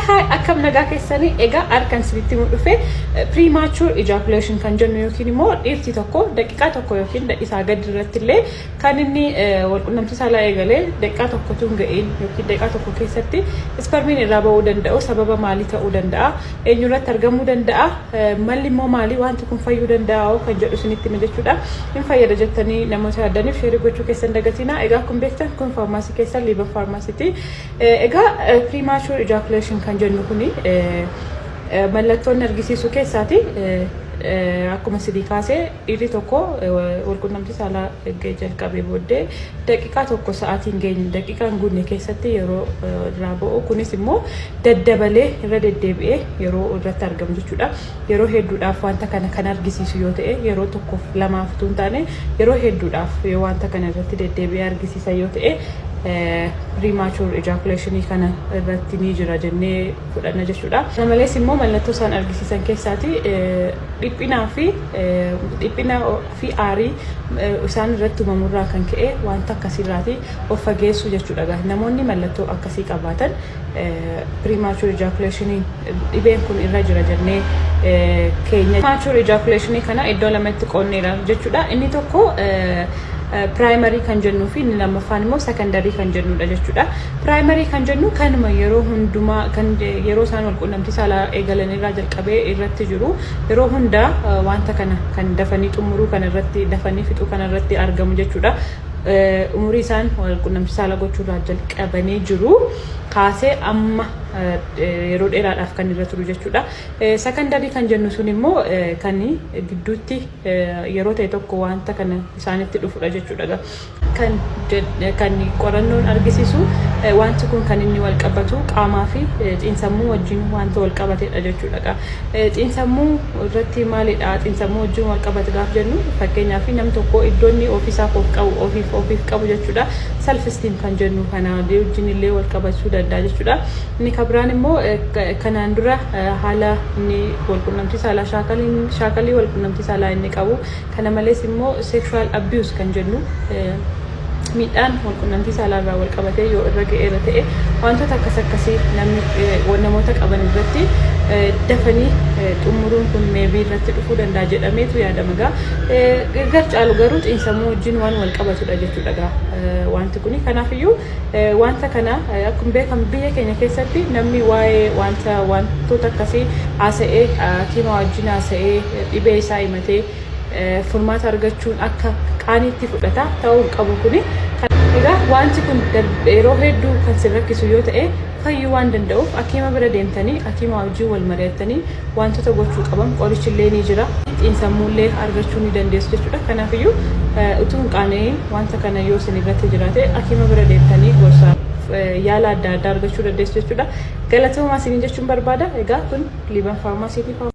Hi, akkam nagaa keessanii? Egaa harkan isinitti himu dhufe premature ejaculation kan jennu yookiin immoo dhiirti tokko daqiiqaa 1 yookiin isaa gadi irratti illee kan inni walqunnamtii saalaa eegalee daqiiqaa tokkotu hin ga'iin yookiin daqiiqaa tokko keessatti isparmiin irraa ba'uu danda'u sababa maalii ta'uu danda'a? Eenyurratti argamuu danda'a? Malli immoo maalii? Wanti kun fayyuu danda'a kan jedhu isinitti hima jechuudha. Hin fayyada jettanii namoota yaaddaniif share gochuu keessan dagatinaa. Egaa kun beektan kun faarmaasii keessan Liiban Faarmaasiiti. Egaa premature ejaculation kan jennu kuni mallattoon argisiisu keessaati akkuma sidii kaasee dhiirri tokko walqunnamtii saalaa jalqabee booddee daqiiqaa 1 sa'aatiin geenye daqiiqaa hin guunne keessatti yeroo irraa ba'u, kunis immoo daddabalee irra deddeebi'ee yeroo irratti argamu jechuudha. Yeroo hedduudhaaf wanta kana kan argisiisu yoo ta'e, yeroo tokkoof lamaaf utuu hin taane yeroo hedduudhaaf yoo wanta kana irratti deddeebi'ee argisiisa yoo ta'e, premature ejaculation kana irratti ni jira jennee fudhanna jechuudha. Kana malees immoo mallattoo isaan argisiisan keessaati dhiphinaa fi aarii isaan irratti uumamurraa kan ka'e wanta akkasiirraati of fageessu jechuudha. Namoonni mallattoo akkasii qabaatan premature ejaculation dhibeen kun irra jira jennee keenya. Premature ejaculation kana iddoo lamatti qoonneera jechuudha. Inni tokko primary kan jennuu fi inni lammaffaan immoo secondary kan jennudha jechuudha. Primary kan jennu kanuma yeroo hundumaa kan yeroo isaan wal quunnamtii saalaa eegalan irraa jalqabee irratti jiru, yeroo hundaa wanta kana kan dafanii xumuruu kana irratti, dafanii fixuu kana irratti argamu jechuudha. Umurii isaan wal quunnamtii saalaa gochuurraa jalqabanii jiru kaasee amma yeroo dheeraadhaaf kan irra turu jechuudha. Secondary kan jennu sun immoo kan gidduutti yeroo ta'e tokko wanta kana isaanitti dhufudha jechuudha. Kan qorannoon argisiisu wanti kun kan inni wal qabatu qaamaa fi xiinsammuu wajjin wanta wal qabatedha jechuudha. Xiinsammuu irratti maalidha? Xiinsammuu wajjin wal qabate gaaf jennu, fakkeenyaaf nam tokko iddoo inni ofiisaaf of qabu, ofiif qabu jechuudha. Self esteem kan jennu kana wajjin illee wal qabachuu danda'a jechuudha. Inni kabiraan immoo kanaan dura haala inni walqunnamtii saalaa shaakalii walqunnamtii saalaa inni qabu, kana malees immoo sexual abuse kan jennu, miidhaan walqunnamtii saalaa irraa wal qabatee yoo irra ga'eera ta'e, wantoota akkas akkasii namni namoota qaban irratti dafanii xumuruun kun maybe irratti dhufuu danda'a jedhameetu yaadama gaa. Gar caalu garuu xiinsammuu wajjin waan wal qabatudha jechuudha gaa wanti kuni. Kanaafiyyuu wanta kana akkuma beekamu biyya keenya keessatti namni waa'ee wantoota akkasii haasa'ee, hakiima wajjin haasa'ee, dhibee isaa himatee furmaata argachuun akka qaaniitti fudhata ta'uu qabu kuni. Egaa wanti kun yeroo hedduu kan sin rakkisu yoo ta'e, fayyuu waan danda'uuf hakiima bira deemtanii, hakiima wajjin wal mari'attanii wantoota gochuu qaban, qorichillee ni jira, xiinsammuullee argachuu ni dandeessu jechuudha. Kanaafiyyuu utuu hin qaana'in wanta kana yoo isin irratti jiraate, hakiima bira deemtanii gorsa yaala adda addaa argachuu dandeessu jechuudha. Galatoomaa isiniin jechuun barbaada. Egaa kun Liiban Faarmaasiitii.